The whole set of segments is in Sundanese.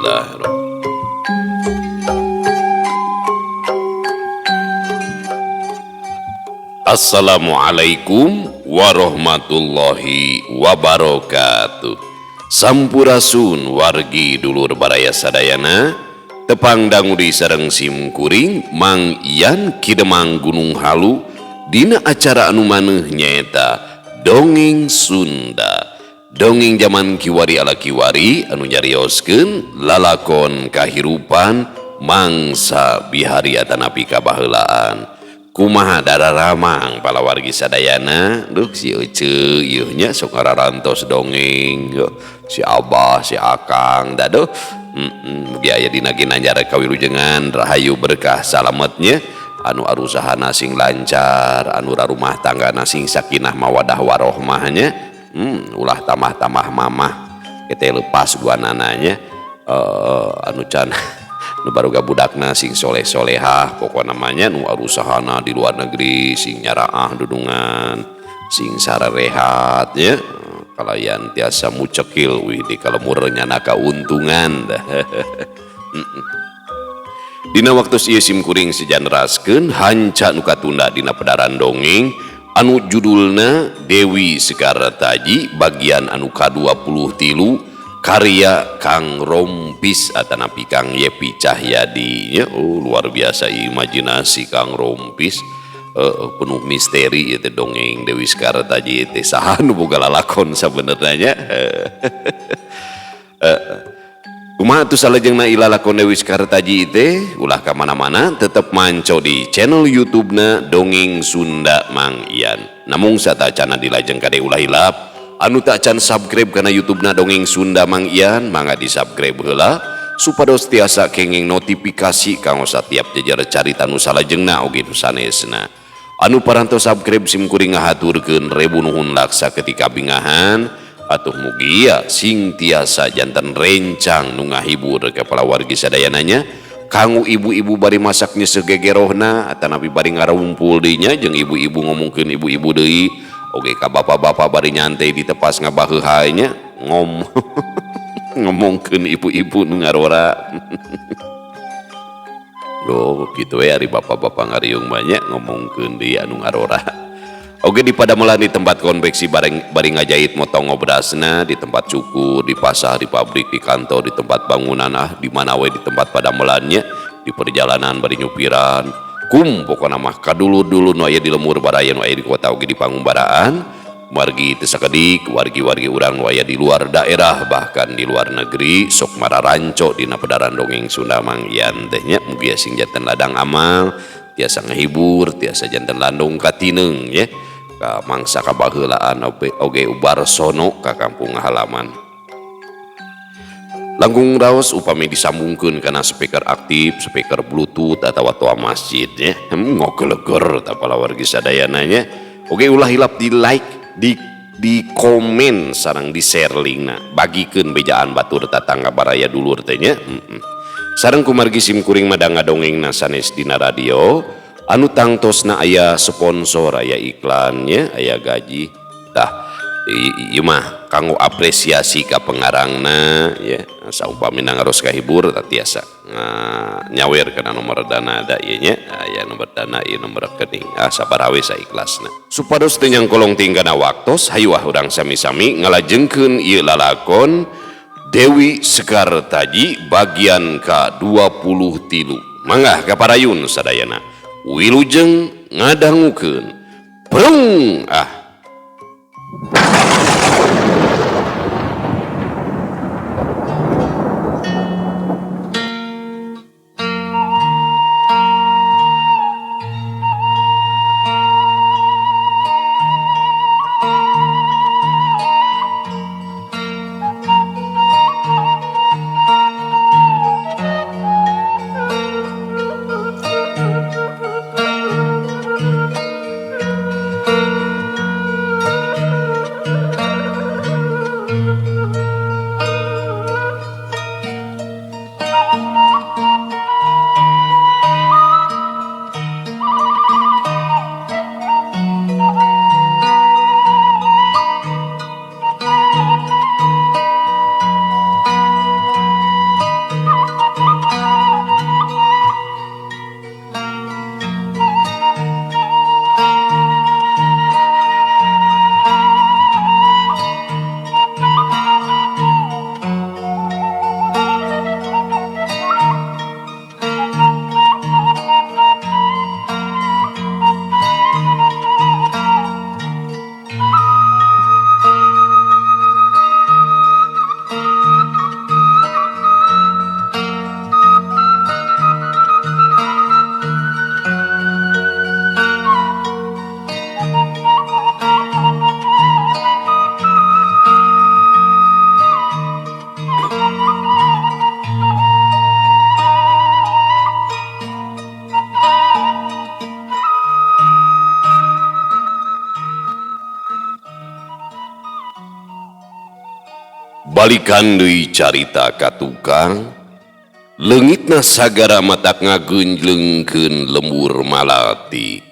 Alhamdulillah. Assalamualaikum warahmatullahi wabarakatuh. Sampurasun wargi dulur baraya sadayana, tepang dangudi sareng sim kuring Mang Ian Kidemang Gunung Halu dina acara anu maneuh nyaeta Dongeng Sunda. Dongeng zaman kiwari ala kiwari anu nyarioskeun lalakon kahirupan mangsa bihari atanapi kabaheulaan. Kumaha dararamang palawargi sadayana, duh si Ece ieu nya sok ngararantos dongeng, si Abah, si Akang, daduh. Mugi aya dina ginanjar kawilujengan, rahayu berkah salametnya, anu arusahana sing lancar, anu rarumah tanggana sing sakinah mawadah warohmahnya. Ulah tambah-tambah mamah kita lepas guanananya, anu can nu baruga budakna sing soleh-solehah, pokok namanya nu arusahana di luar negeri sing nyaraah dudungan sing sarerehat ya, kalayan tiasa mucekil wih di kalemur nyana kauntungan. Dina waktu ieu sim kuring sejanraskeun hanca nu katunda dina pedaran dongeng anu judulna Dewi Sekartaji bagian anu ka-23 karya Kang Rompis atanapi Kang Yepi Cahyadi. Oh, luar biasa imajinasi Kang Rompis, penuh misteri itu dongeng Dewi Sekartaji teh saha nu boga lalakon sabenerna. Kumaha atuh salajengna ilalakon Dewi Sekartaji teh, ulah ka mana-mana tetep manco di channel YouTube-na Dongeng Sunda Mang Ian. Namung satacana dilajeng kade ulah hilap anu tak can subscribe kana YouTube-na Dongeng Sunda Mang Ian, mangga di-subscribe heula supados tiasa kenging notifikasi kanggo satiap jejer carita nu salajengna oge nu sanesna. Anu parantos subscribe sim kuring ngahaturkeun rebu nuhun laksa ketika bingahan, atuh mugia sing tiasa janten rencang nu ngahibur ka palawargi sadayananya, kanggo ibu-ibu bari masak nyeseh gegerohna atanapi bari ngarumpul dinya jeung ibu-ibu ngomongkeun ibu-ibu deui. Oke ka bapak-bapak bari nyantai di tepas ngabaheuhai nya ngomongkeun ibu-ibu nu ngarora. Loh kitu we ari bapak-bapak ngariung banyak ngomongkeun deui anu ngarora. Oke di padamelan di tempat konveksi bari ngajahit motong ngobrasna, di tempat cukur, di pasar, di pabrik, di kantor, di tempat bangunan, ah di mana we di tempat padamelannya, di perjalanan bari nyupiran. Kum pokona mah kadulur-dulur nu aya di lemur baraya nu aya di kota oge di pangumbaraan, margi teu sakedik wargi-wargi urang nu aya di luar daerah bahkan di luar negeri sok mararanco dina pedaran dongeng Sunda Mang Ian teh nya. Mugi sing janten ladang amal, tiasa ngahibur, tiasa janten landung katineung nya ka mangsa kabaheulaan oge ubarsono ka kampung halaman. Langkung raos upami disambungkeun kana speaker aktif, speaker bluetooth atawa toa masjid nya. Ngogeleger tah palawargi sadayana nya. Oge ulah hilap di like, di komen sareng di share linkna. Bagikeun bejaan batur tatangga baraya dulur teh nya. Sareng kumargi sim kuring mah ngadongengna sanes dina radio anu tangtosna aya sponsor, aya iklannya, aya gaji. Tah ieu mah kanggo apresiasi ka pengarangna ya, saumpami ngaros kahibur tah tiasa nyawer kana nomor dana da ieu nya, aya nomor dana ieu nomor rekening, ah sabaraha we saikhlasna supados teu nyangkolong tinggana waktos. Hayu ah urang sami-sami ngalajengkeun ieu lalakon Dewi Sekartaji bagian ka-23. Mangga kaparayun sadayana, wilujeng ngadangukeun. Prung ah. Balikan deui carita ka tukang, leungitna sagara matak ngagenjlengkeun lembur malati.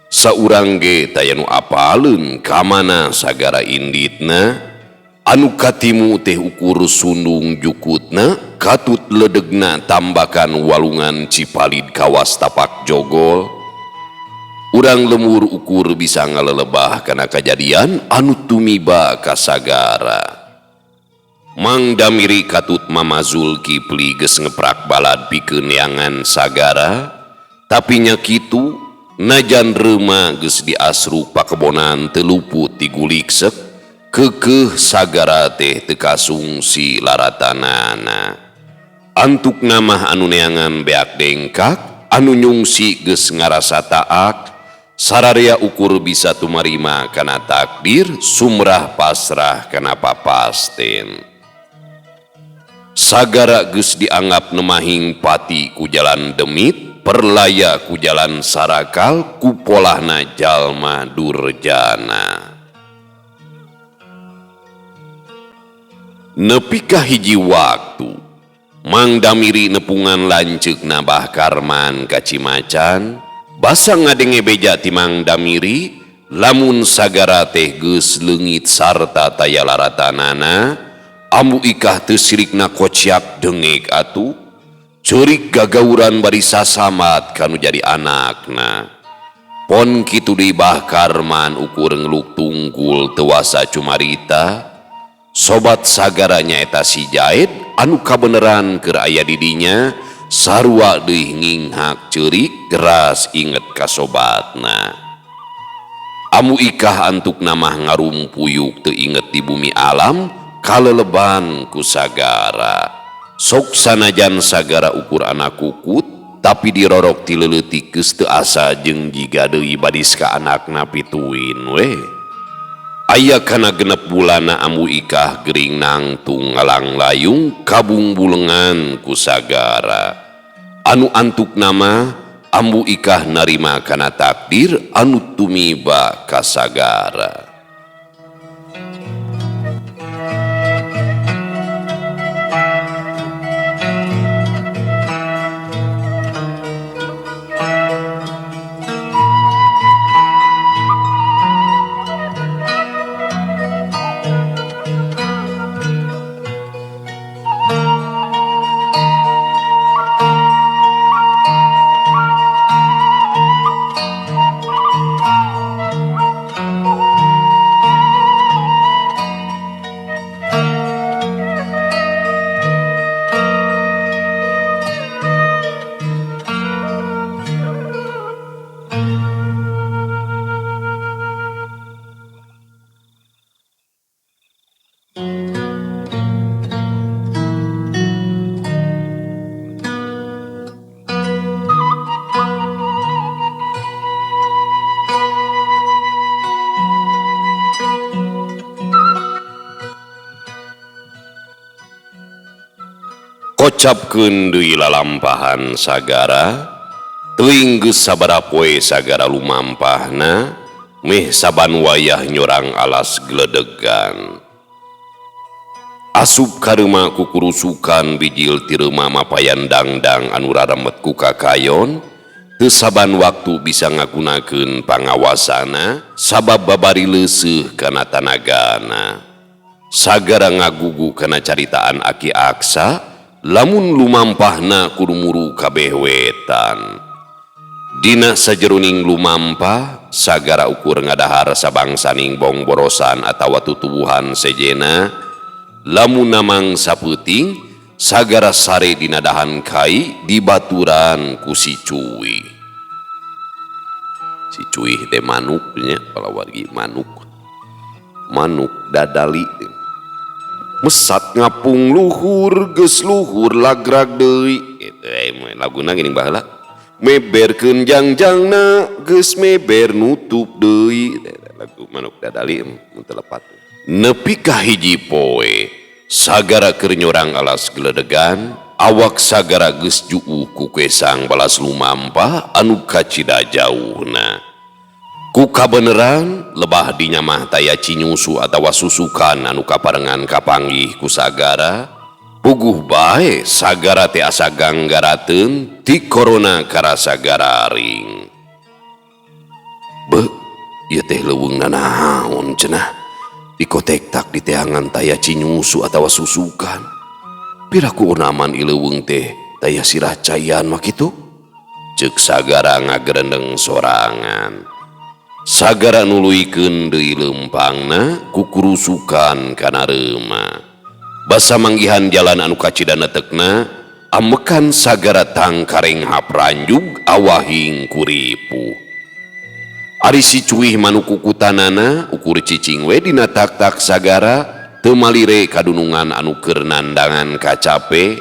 Saurang ge taya nu apaleun ka mana sagara inditna, anu katimu teh ukur sundung jukutna, katut ledegna tambakan walungan Cipalid kawas tapak jogol. Urang lemur ukur bisa ngalelebah kana kajadian anu tumiba ka sagara. Mang Damiri katut Mama Zulkifli geus ngeprak balad pikeun neangan sagara, tapi nya kitu najan reuma geus diasruk pakebonan teu luput ti guliksek, keukeuh sagara teh teu kasungsi laratanana. Antuk namah anu neangan beak dengkak, anu nyungsi geus ngarasa taak, sararea ukur bisa tumarima kana takdir, sumrah pasrah kana papasten. Sagara geus dianggap nemahing pati ku jalan demit, perlaya ku jalan sarakal, ku polahna jalma durjana. Nepi ka hiji waktu, Mang Damiri nepungan lanceuk Bah Karman ka Cimacan, basa ngadenge beja ti Mang Damiri, lamun sagara teh geus leungit sarta taya laratanana, Ambu Ikah teu sirikna kociak dengek atuh, ceurik gagauran bari sasamat kanu jadi anakna. Pon kitu deui Bah Karman ukur ngeluk tungkul teu wasa cumarita, sobat sagara nyaeta si Jaid anu kabeneran keur aya di dinya, sarua deui nginghak ceurik geras inget ka sobatna. Ambu Ikah antukna mah ngarumpuyuk teu inget di bumi alam, kaleleban ku sagara. Sok sanajan sagara ukur anak kukut, tapi dirorok ti leuletik geus teu asa jeung jiga deui badis ka anakna pituin we. Aya kana genep bulana Ambu Ikah gering nangtung ngalanglayung kabung bulengan ku sagara. Anu antuk nama Ambu Ikah narima kana takdir anu tumiba ka sagara. Kocapkeun deui lalampahan sagara, teuing geus sabaraha poe sagara lumampahna, meh saban wayah nyorang alas gledegan. Asup kareuma kukurusukan bijil ti reuma mapayan dangdang anu raremet ku kakayon, teu saban waktu bisa ngagunakeun pangawasana sabab babari leuseuh kana tanagana. Sagara ngagugu kana caritaan Aki Aksa, lamun lumampahna kudu muru kabeh wetan. Dina sajeroning lumampah sagara ukur ngadahar sabangsaning bongborosan atawa tutuwuhan sejena, lamun namang sapeuting sagara sare dina dahan kai dibaturan ku si Cuy. Si Cuy teh manuk nya, palawargi manuk. Manuk dadali mesat ngapung luhur geus luhur lagrag deui kitu laguna geuning baheula meberkeun jangjangna geus meber nutup deui lagu manuk dadali mun teu lepat. Nepi ka hiji poe sagara keur nyorang alas gledegan, awak sagara geus juuh ku kesang balas lumampah anu kacida jauhna. Ku kabeneran lebah dinya mah taya cinyusu atawa susukan anu kaparengan kapanggih ku Sagara. Puguh bae Sagara teh asa ganggarateun ti korona karasa gararing. Beuh, ieu teh leuweung nanaon cenah. Dikotektak di teangan taya cinyusu atawa susukan. Piraku onaman ieu leuweung teh taya sirah caian mah kitu? Ceuk Sagara ngagerendeng sorangan. Sagara nuluykeun deui leumpangna kukurusukan kana reuma. Basa manggihan jalan anu kacida netekna, amekan Sagara tangkarenghap ranjug awahing kuripuh. Ari si cuih manu kukutanana ukur cicing we dina tak-tak Sagara teu malire kadunungan anu keur nandangan kacape.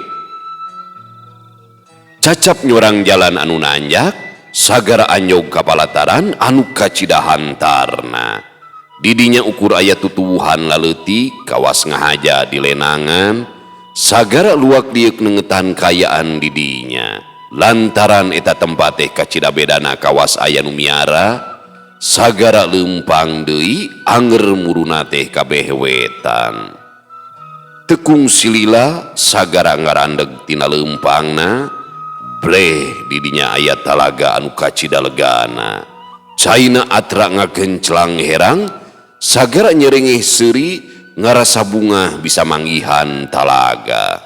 Cacap nyorang jalan anu nanjak, Sagara anjog ka palataran anu kacida hantarna. Didinya ukur aya tutuwuhan laleutik kawas ngahaja di lenangan, Sagara luak lieuk nengetan kayaan didinya. Lantaran eta tempat teh kacida bedana kawas aya nu miara, Sagara leumpang deui anger muruna teh kabeh wetan. Tekung silila Sagara ngarandeg tina leumpangna, bleh didinya aya talaga anu kacida legana. Caina atra ngagenclang herang, Sagara nyerengeh seuri ngarasa bungah bisa manggihan talaga.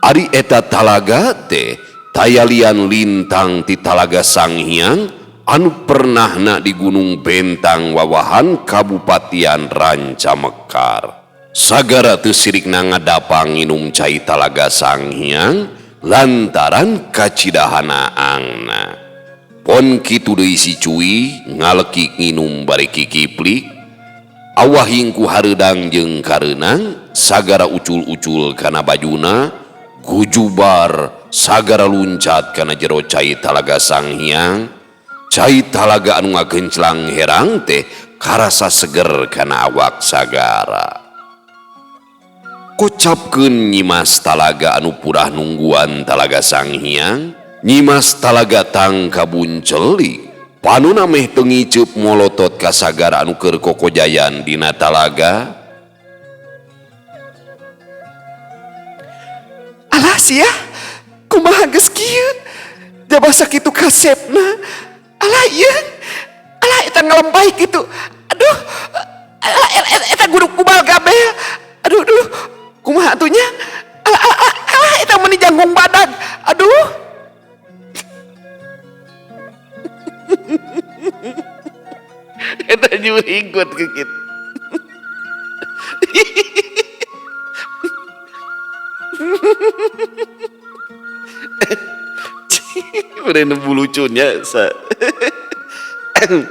Ari eta talaga teh tayalian lintang ti Talaga Sanghyang anu pernahna di Gunung Bentang Wawahan Kabupatian Rancamekar. Sagara teu sirikna ngadapang nginum cai Talaga Sanghyang lantaran kacidahana angna. Pon kitu deui si cuy ngalekik nginum bari kikiplik. Awahing ku hareudang jeung kareunang, Sagara ucul-ucul kana bajuna, gujubar Sagara luncat kana jero cai Talaga Sanghyang. Cai talaga anu ngagenclang herang teh karasa seger kana awak Sagara. Kocapkeun Nyimas Talaga anu purah nungguan Talaga Sanghyang, Nyimas Talaga tangkabuncelik. Panuna meh teu ngiceup molotot ka Sagara anu keur kokojayan dina talaga. Alah sia, kumaha geus kieu? Jabah sakitu kasepna. Alah ieu, alah eta ngalempah kitu. Aduh, alah eta guduk kubal kabeh. Aduh, aduh, kumaha atuh nya? Alah, alah, alah, alah eta meuni jangkung badag. Aduh. Eta nyurigkut kekit. Udah nemu lucunya, sa. Aduh.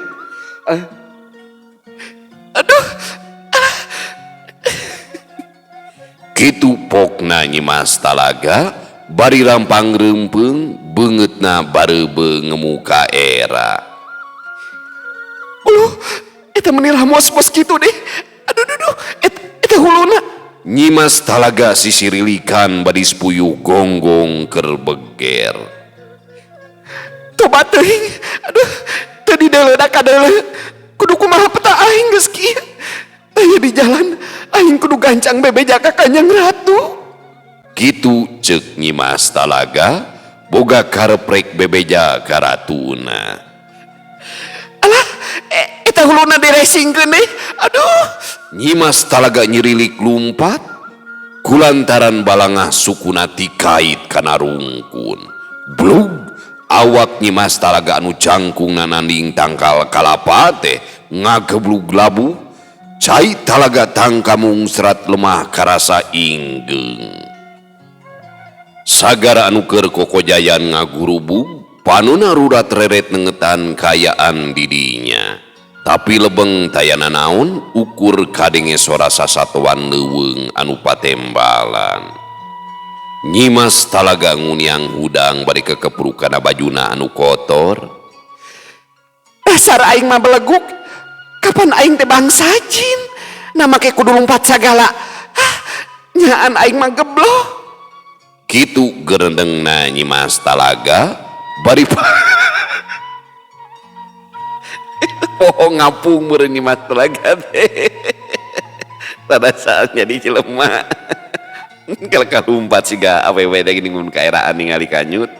Kitu pokna Nyimas Talaga bari rampang reumpeung beungeutna bareubeung ngemuka era. Uluh, eta meuni ramos-mos kitu deh. Aduh, aduh, aduh, eta huluna. Nyimas Talaga sisirilikan bari spuyuh gonggong keur beger. Tobat teuing. Aduh, teu dideuleuda kadeuleu. Kudu kumaha peta aing geus kieu. Aya di jalan, aing kudu gancang bebeja ka Kanjeng Ratu. Kitu ceuk Nyimas Talaga boga karep rek bebeja ka ratuna. Alah, eta huluna diresingkeun deui. Aduh. Nyimas Talaga nyirilik lumpat kulantaran balangah sukuna tikait kana rungkun. Blug awak Nyimas Talaga anu jangkungna nanding tangkal kalapa teh ngageblug labuh. Cai talaga tangkamung serat lemah karasa inggeung. Sagara anu keur kokojayan ngagurubug panuna rurat reret nengetan kayaan didinya. Tapi lebeng tayana naon ukur kadenge sora sasatoan leuweung anu patembalan. Nyimas Talaga nguniang hudang bari kekepruk kana bajuna anu kotor. Dasar aing mah beleguk. Kapan aing teh bangsa jin? Nama ke kudu lumpat sagala. Hah, nyaan aing mah gebloh. Kitu gerendengna Nyimas Talaga bari Poho ngapung meureun Nyimas Talaga teh. Pada saat jadi jelema. Kalau kalumpat siga awewe teh geuning mun kaeraan ningali kanyut.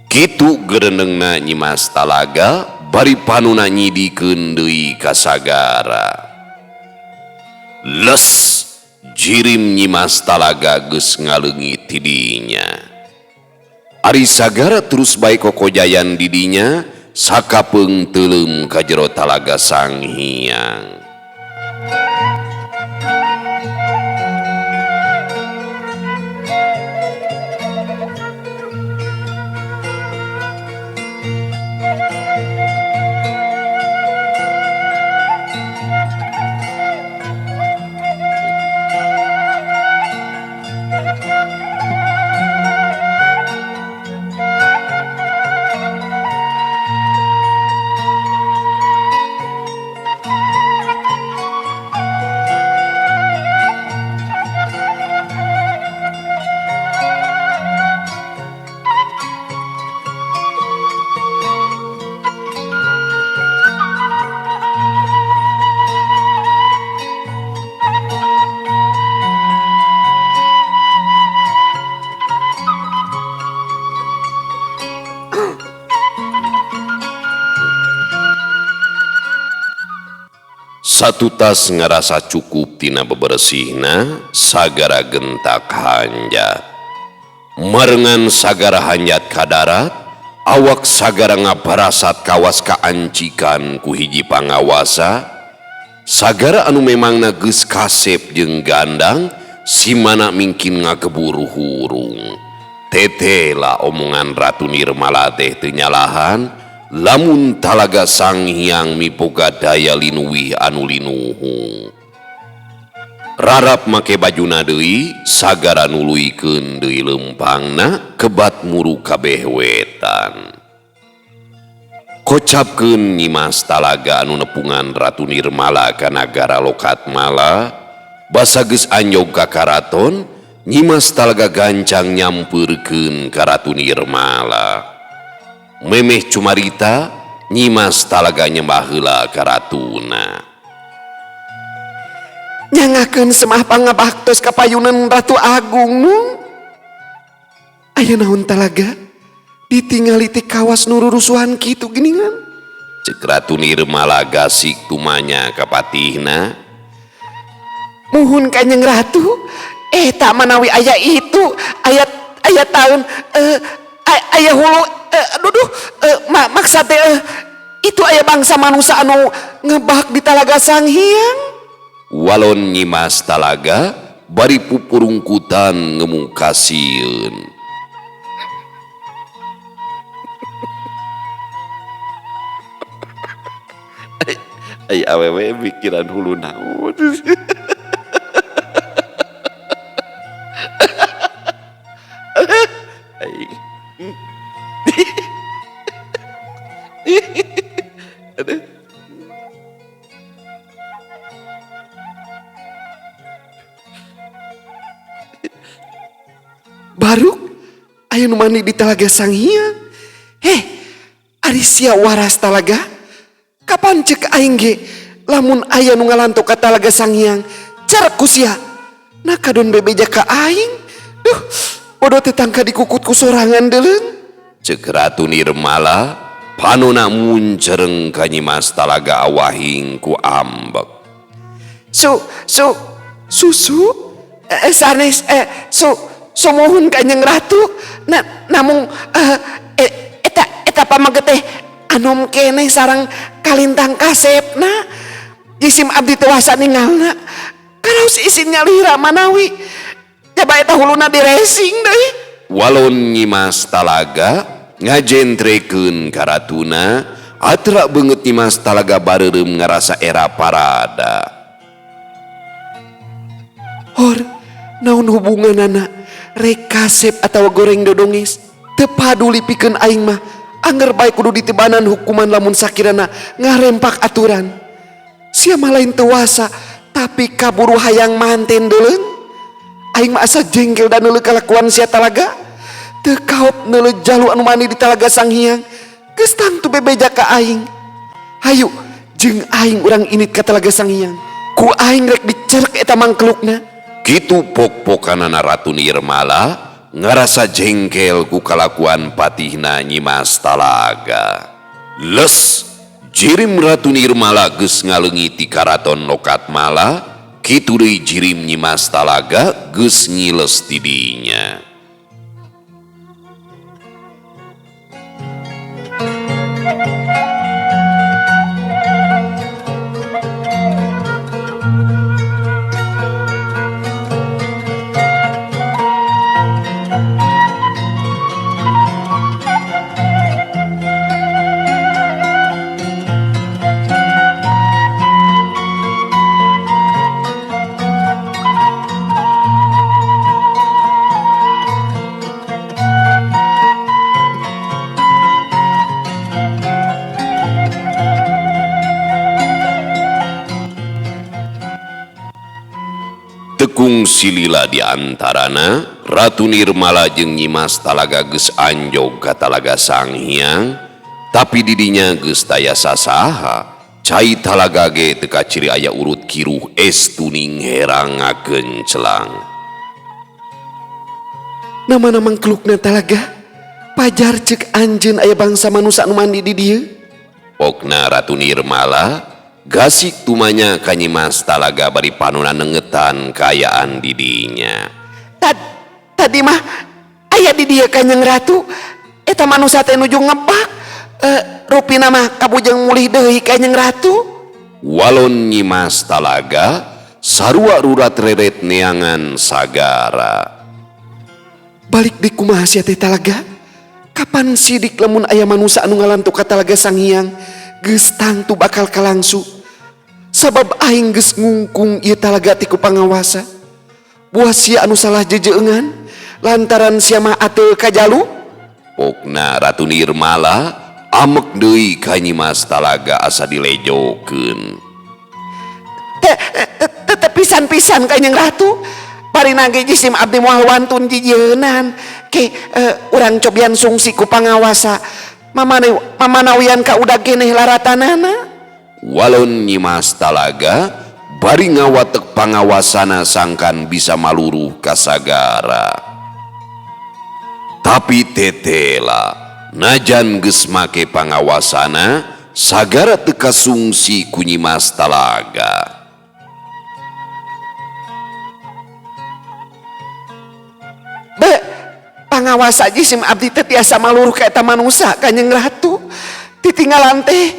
Kitu gerenengna Nyimas Talaga bari panuna nyidikeun deui ka sagara. Les jirim Nyimas Talaga geus ngaleungit ti dinya. Ari sagara terus bae kokojayan di dinya sakapeung teuleum ka jero Talaga Sang Hyang. Satutas ngarasa cukup tina bebersihna sagara gentak hanjat. Marengan sagara hanjat ka darat, awak sagara ngabarasat kawas kaancikan ku hiji pangawasa. Sagara anu memangna geus kasep jeung gandang, simana mingkin ngageburu hurung. Tetela omongan Ratu Nirmala teh teu nyalahan. Lamun Talaga Sang Hyang miboga daya linuwih anu linuhung. Rarap make bajuna deui, sagara nuluykeun deui leumpangna kebat muru kabeh wetan. Kocapkeun Nyimas Talaga anu nepungan Ratu Nirmala ka nagara Lokatmala, basa geus anjog ka karaton, Nyimas Talaga gancang nyampeurkeun ka Ratu Nirmala. Memeh cumarita Nyimas Talaga nyembah heula ka ratuna. Nyangakeun semah pangabaktos ka payunan Ratu Agung nu. Aya naon Talaga? Ditingali ti kawas nu rurusuhan kitu geuningan. Ceuk Ratu Nirmala gasik tumanya ka patihna. Muhun Kanjeng Ratu, eta manawi aya itu, aya aya taun aya hulu aduh maksa teh itu aya bangsa manusia anu ngebak di Talaga Sang Hyang. Walon Nyimas Talaga bari pupurungkutan ngemukasieun. Ai awewe mikiran hulu naon. Baruk aya nu mandi di Talaga Sang Hyang. Heh, ari sia waras Talaga? Kapan cek aing ge lamun aya nu ngalanto ka Talaga Sang Hyang, cer ku sia. Nah kadon bebeja ka aing. Duh, bodoh teh tangka dikukut ku sorangan deuleun. Ceuk Ratu Nirmala panona muncereng ka Nyimas Talaga awahing ku ambek. Su su susu sanes su sumuhun Kanjeng Ratu na, namung eta eta pamaget teh anom keneh sareng kalintang kasepna jisim abdi teu wasa ningalna karaos isin nyalira manawi jaba eta huluna diresing deui. Walon Nyimas Talaga ngajentrekeun ka ratuna atra beungeut Nyimas Talaga bareureum ngarasa era parada. Hor naon hubunganana rek kasep atawa goreng dodongis teu paduli pikeun aing mah angger bae kudu ditibanan hukuman lamun sakirana ngarempak aturan. Sia mah lain teu wasa tapi kaburu hayang manten deuleun. Aing mah asa jengkel da neuleuh kalakuan sia Talaga. Teu kaop neuleuh jalu anu mandi di Talaga Sang Hyang. Geus tangtu bebeja ka aing. Hayu jeung aing urang init ka Talaga Sanghyang. Ku aing rek dicerek eta mangkelukna. Kitu pok-pokanana Ratu Nirmala ngarasa jengkel ku kalakuan patihna Nyimas Talaga. Les jirim Ratu Nirmala geus ngaleungit ti karaton Lokatmala, kitu deui jirim Nyimas Talaga geus ngiles ti dinya. Tekung silila di antarana Ratu Nirmala jeung Nyimas Talaga geus anjog ka Talaga Sanghyang, tapi didinya geus taya sasaha. Cai talaga ge teu kaciri aya urut kiruh es tuning herang ngagencelang. Namana mangkelukna Talaga, pajar ceuk anjeun aya bangsa manusa anu mandi di dieu. Pokna Ratu Nirmala gasik tumanya ka Nyimas Talaga bari panona nengetan kaayaan di dinya. Tadi mah aya di dieu Kanjeng Ratu, eta manusa teh nuju ngebak. Rupina mah kabujeng mulih deui Kanjeng Ratu. Walon Nyimas Talaga sarua rurat reret neangan sagara. Balik di kumaha sia teh Talaga? Kapan sidik lamun aya manusa anu ngalantuk ka Talaga Sanghyang geus tangtu bakal kalangsu. Sabab aing geus ngungkung ieu talaga ti ku pangawasa. Buah sia anu salah jejeungan lantaran sia mah ateul ka jalu. Pokna Ratu Nirmala amek deui ka Nyimas Talaga asa dilejokeun. Teu pisan-pisan Kanjeng Ratu. Parina ge jisim abdi moal wantun jijeunan. Ke urang cobian sungsi ku pangawasa. Mamanawian ka udag keneh laratanana. Walon Nyimas Talaga bari ngawatek pangawasana sangkan bisa maluruh ka sagara. Tapi tetela najan geus make pangawasana sagara teu kasungsi ku Nyimas Talaga. Be, pangawasa jisim abdi teh tiasa maluruh ka eta manusa Kanjeng Ratu. Titinggalan teh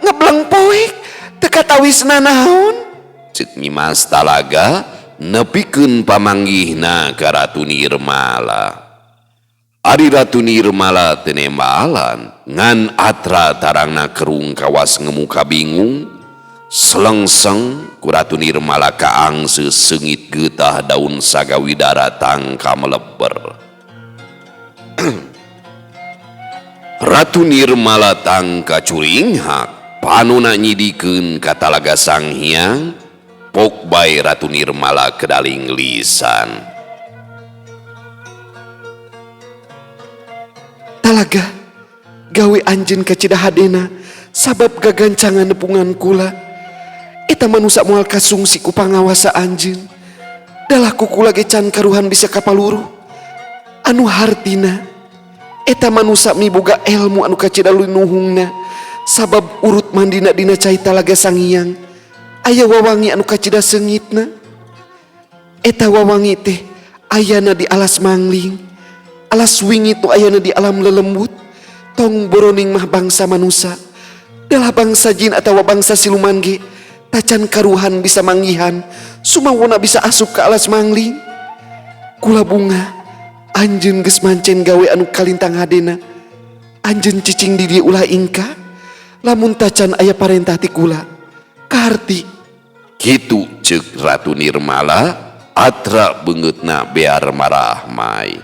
ngebleng poek teu katawisna naon. Ceuk Nyimas Talaga nepikeun pamanggihna ka Ratu Nirmala. Ari Ratu Nirmala teu nembalan ngan atra tarangna kerung kawas ngemuka bingung. Selengseng ku Ratu Nirmala kaangse seungit geutah daun sagawidara tangka meleber. Ratu Nirmala tangka curinghak panona nyidikeun ka Talaga Sanghyang. Pok bae Ratu Nirmala kedaling lisan. Talaga gawe anjeun kacida hadena sabab gagancangan nepungan kula. Eta manusa moal kasungsi ku pangawasa anjeun. Dalah ku kula ge can karuhan bisa kapaluruh. Anu hartina eta manusa miboga elmu anu kacida linuhungna sabab urut mandina dina cai Talaga Sanghyang aya wawangi anu kacida seungitna. Eta wawangi teh ayana di alas mangling, alas wingi tu ayana di alam lelembut. Tong boroning mah bangsa manusa, dalah bangsa jin atawa bangsa siluman ge tacan karuhan bisa manggihan sumawona bisa asup ke alas mangling. Kula bunga anjeun geus mancen gawe anu kalintang hadena. Anjeun cicing di dieu ulah ingka lamun tacan aya parentah ti kula. Kaharti kitu ceuk Ratu Nirmala atra beungeutna bear marahmai.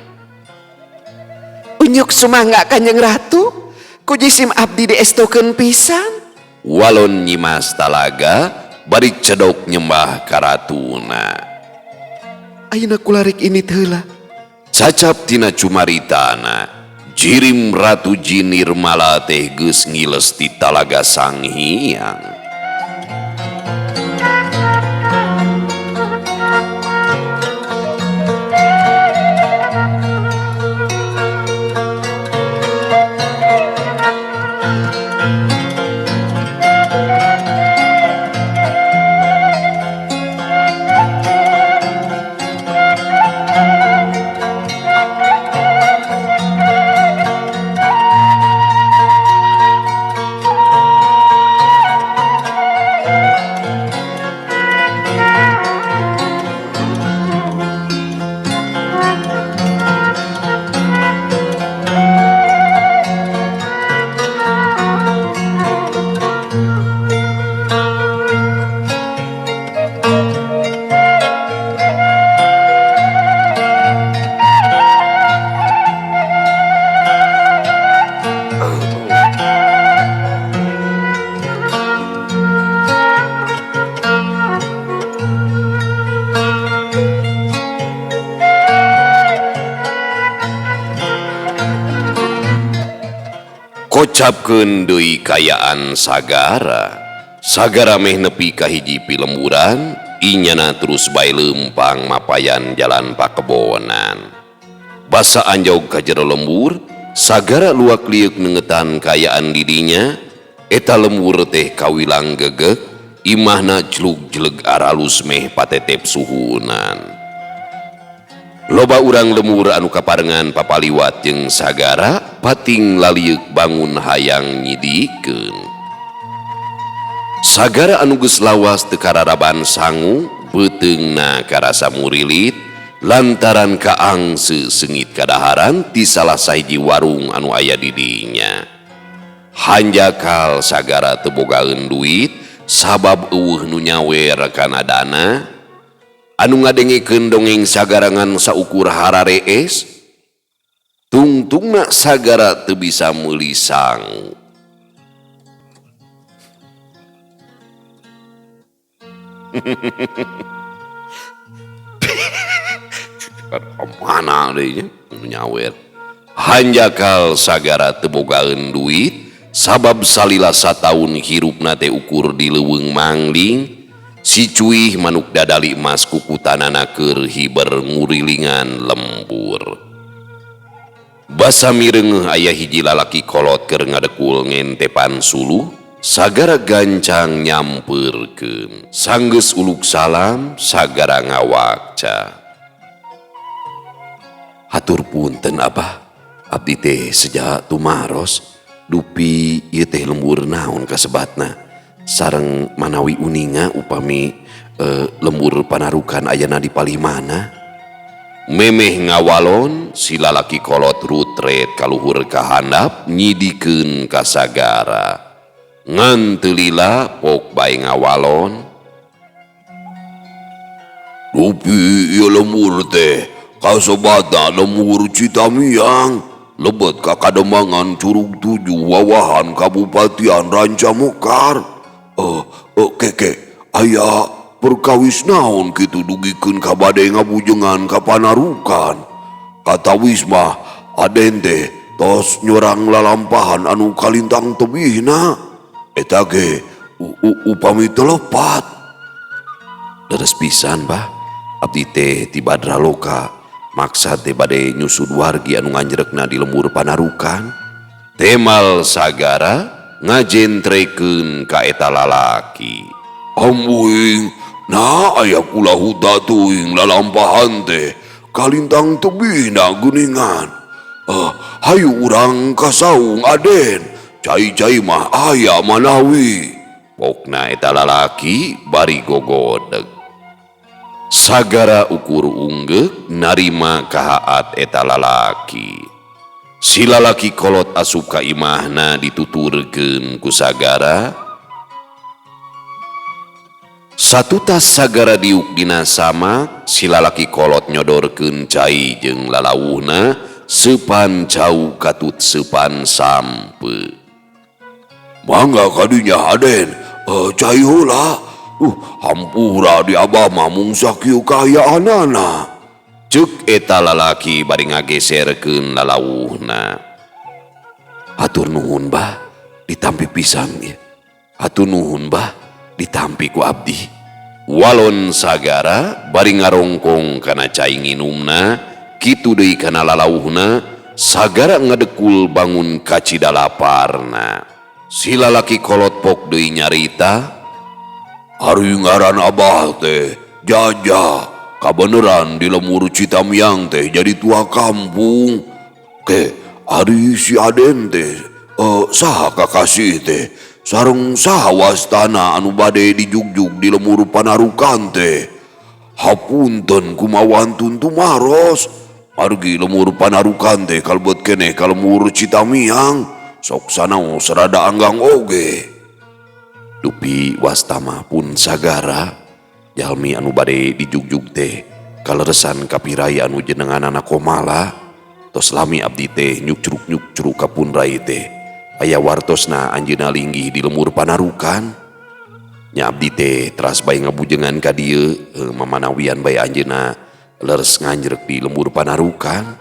Unyuk sumangga Kanjeng Ratu, ku jisim abdi diestokeun pisan. Walon Nyimas Talaga bari cedok nyembah ka ratuna. Ayeuna kula rek init heula. Cacap tina cumaritana. Jirim Ratu Jin Nirmala teh geus ngiles ti Talaga Sanghyang. Kocapkeun deui kayaan Sagara. Sagara meh nepi ka hiji pilemburan, inyana terus bae leumpang mapayan jalan pakebonan. Basa anjog ka jero lembur, Sagara luak lieuk nengetan kayaan didinya, eta lembur teh kawilang gegek, imahna jlug-jleg aralus meh patetep suhunan. Loba urang lemur anu kaparengan papaliwat jeung Sagara pating lalieuk bangun hayang nyidikeun. Sagara anu geus lawas teu kararaban sangu, beuteungna karasa murilit lantaran kaangse seungit kadaharan ti salah sahiji warung anu aya di dinya. Hanjakal Sagara teu bogaeun duit sabab eueuh nu nyawer kana dana. Anu ngadengekeun dongeng Sagara ngan saukur hararees, tungtungna Sagara teu bisa meuli sangu. Mana deui nya nyawer. Hanjakal Sagara teu bogaeun duit sabab salila sataun hirupna teh ukur di leuweung mangling. Si cuih manuk dadali emas kukutanana keur hiber ngurilingan lembur. Basa mireungeuh aya hiji lalaki kolot keur ngadekul ngentepan suluh, Sagara gancang nyampeurkeun. Sanggeus uluk salam, Sagara ngawakca. Hatur punten abah, abdi teh seja tumaros, dupi ieu teh lembur naon kasebatna. Sareng manawi uninga upami lembur panarukan ayana di palimana. Memeh ngawalon si lalaki kolot rutret kaluhur kahandap nyidikeun ka Sagara. Ngan teu lila pok bae ngawalon. Dupi ieu lembur teh kasebatna lembur Citamiang, lebet ka Kademangan Curug Tujuh Wawahan Kabupatian Rancamekar. Keke aya perkawis naon kitu dugikeun ka bade ngabujengan ka panarukan. Katawis mah aden teh tos nyorang lalampahan anu kalintang tebihna. Eta ge upami teu lepat. Leres pisan bah, abdi teh ti Badraloka maksad teh bade nyusud wargi anu nganjrekna di lembur panarukan. Temal Sagara ngajentrekeun ka eta lalaki. Ambuing, nah aya kula huta teuing lalampahan teh kalintang tebihna geuningan. Hayu urang ka saung aden, cai-cai mah aya manawi. Pokna eta lalaki bari gogodeg. Sagara ukur unggeuk narima kahaat eta lalaki. Si lalaki kolot asup ka imahna dituturkeun ku Sagara. Satutas Sagara diuk dina samak, si lalaki kolot nyodorkeun cai jeung lalawuhna seupan cau katut seupan sampe. Mangga kadinya aden, cai heula. Hampura di abah mah mung sakieu kaayaanana. Ceuk eta lalaki bari ngageserkeun lalawuhna. Hatur nuhun bah, ditampi pisan ieu. Hatur nuhun bah, ditampi ku abdi. Walon Sagara bari ngarongkong kana cai nginumna, kitu deui kana lalauhna, Sagara ngadekul bangun kacida laparna. Si lalaki kolot pok deui nyarita, Ari ngaran abah teh Jaja, kabeneran di lemur Citamiang teh jadi tua kampung. Ke ari si Aden teh saha kakasih teh sareng saha wastana anu bade dijugjug di lemur Panarukan teh. Hapunten kumawantun tumaros, margi lemur Panarukan teh kalebet keneh ka lemur Citamiang, sok sanaos rada anggang oge. Dupi wastama pun Sagara jalmi anu bade dijugjug teh kaleresan kapirai anu jenenganana Komala. Tos lami abdi teh nyukcruk-nyukcruk ka pun rai teh aya wartosna anjeunna linggih di lemur Panarukan. Nya abdi teh teras bae ngabujengan ka dieu, mamanawian bae anjeunna leres nganjrek di lemur Panarukan.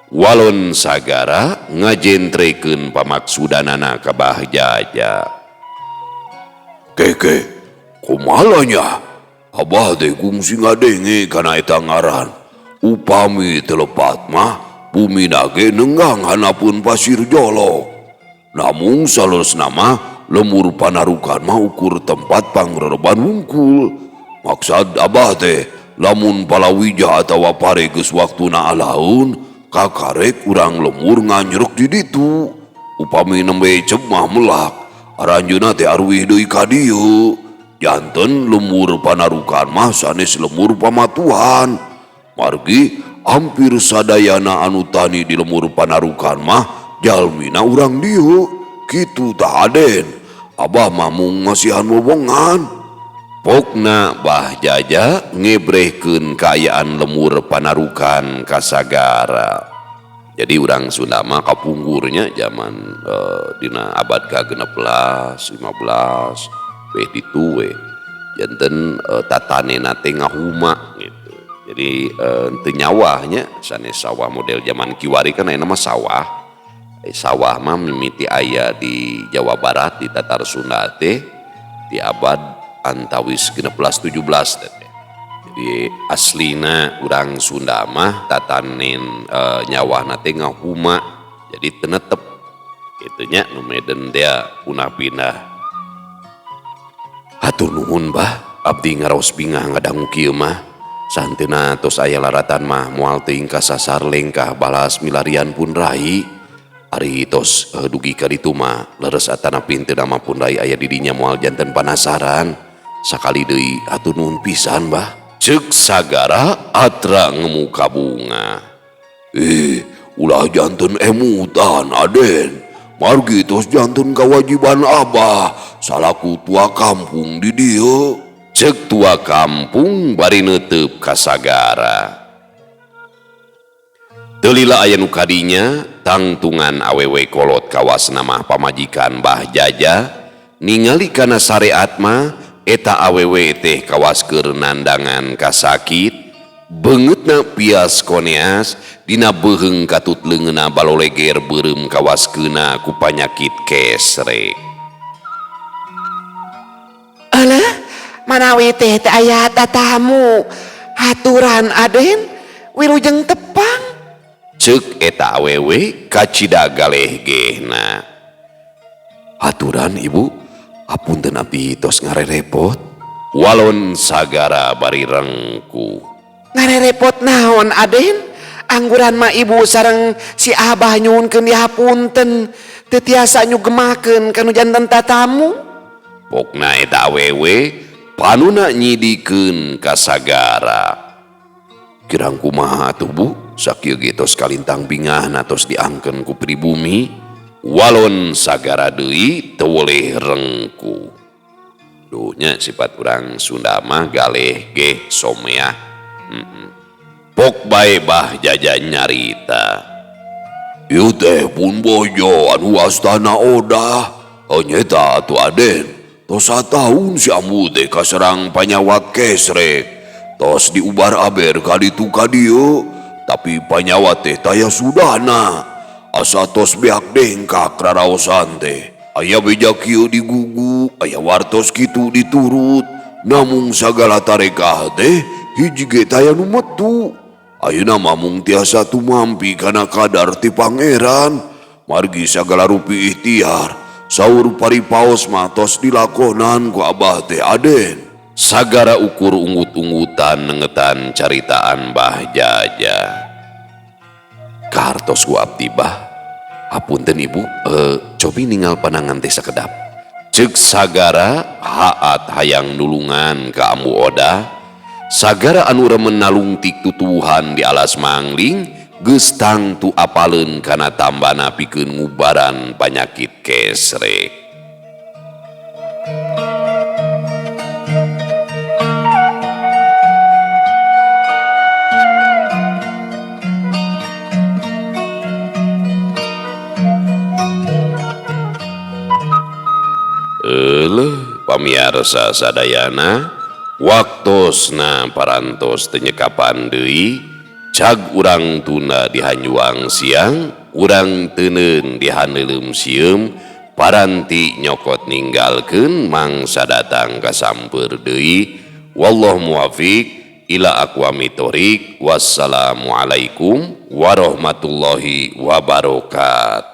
Walon Sagara ngajentrekeun pamaksudanana ka Bah Jaja. Keke, kumalanya abah teh kungsi ngadenge kana eta ngaran. Upami teu lepat mah bumina ge nenggang hanapun pasir jolok. Namung saleresna mah lemur Panarukan mah ukur tempat pangrereban wungkul. Maksad abah teh lamun palawija atawa pare geus waktuna alaun, kakarek urang lemur nganjrek di ditu. Upami nembe cep mah melak, aranjeunna teh aruih deui ka dieu. Janten lemur Panarukan mah sanes lemur pamatuhan. Margi hampir sadayana anu tani di lemur Panarukan mah jalmina urang dieu. Kitu tah Aden, abah mah mung masihan wewongan. Pokna Bah Jaja ngebrehkeun kaayaan lemur Panarukan ka Sagara. Jadi urang Sunda mah kapunggurnya zaman dina abad ka-16, 15 weh ditu we. Janten tatanena teh ngahuma gitu. Jadi teu nyawahnya sanes sawah model zaman kiwari kan ayeuna mah sawah. Sawah mah mimiti aya di Jawa Barat di Tatar Sunda teh di abad antawis 16 17 teh. Jadi aslina urang Sunda mah tatanen nyawahna teh ngahuma. Jadi teu netep kitu nya nu meden teh punah pindah. Hatur nuhun bah, abdi ngaraos bingah ngadangu kieu mah. Sahenteuna tos aya laratan mah moal teuing kasasar lengkah balas milarian pun rai. Ari tos dugi ka ditu mah leres atana pinteu mah pun rai aya di dinya moal janten panasaran. Sakali deui hatur nuhun pisan bah. Ceuk Sagara atra ngemu kabunga. Ulah janten emutan Aden. Margi tos janten kewajiban abah salaku tua kampung di dieu. Ceuk tua kampung bari neuteup ka Sagara. Teu lila aya nu kadinya tangtungan awewe kolot kawasna mah pamajikan Bah Jaja ningali kana sareat mah eta awewe teh kawas keur nandangan kasakit beungeutna pias koneas dina beuheung katut leungeunna baloleger beureum kawas keuna ku panyakit kesrek. Alah, manawi teh teh aya tatamu haturan Aden wilujeng tepang. Ceuk eta awewe kacida galeh gehna. Haturan ibu, apunten abdi tos ngarerepot. Walon Sagara bari rengku. Ngarerepot naon Aden? Angguran mah ibu sareng si abah nyuhunkeun dihapunten, teu tiasa nyugemakeun kanu janten tatamu. Pokna eta awewe panuna nyidikeun ka Sagara. Kirang kumaha atuh bu, sakieu ge tos kalintang bingahna tos diangkeun ku pribumi. Walon Sagara deui teu woleh rengku. Duh nya sifat urang Sunda mah galeh geh someah. Pok bae Bah Jaja nyarita. Ieu teh pun bojo anu wastana Odah. Nyeta atuh Aden. Tos sataun si ambu teh kaserang panyawat kesrek. Tos diubar aber ka ditu ka dieu, tapi panyawat teh taya sudahna. Asa tos beak dengkak raraosan teh. Aya beja kieu digugu, aya wartos kitu diturut. Namung sagala tarekah teh hiji ge taya nu metu. Ayeuna mah mung tiasa tumampi kana kadar ti Pangeran. Margi sagala rupi ikhtiar, saur paripaos mah tos dilakonan ku Abah teh Aden. Sagara ukur unggut-unggutan nengetan caritaan Bah Jaja. Kartos ku abdi bah. Hapunten ibu, cobi ningal panangan teh sakedap. Ceuk Sagara haat hayang nulungan ka Ambu Odah. Sagara anu remen nalungtik tutuwuhan di alas mangling geus tangtu apaleun kana tambana pikeun ngubaran panyakit kesrek. Euleuh pamiarsa sadayana, waktosna parantos teu nyekapan deui, cag urang tunda di hanjuang siang, urang teuneun di haneuleum sieum, paranti nyokot ninggalkeun mangsa datang kasamper deui. Wallahu muwafiq ila aqwamit thoriq. Wassalamualaikum warahmatullahi wabarakatuh.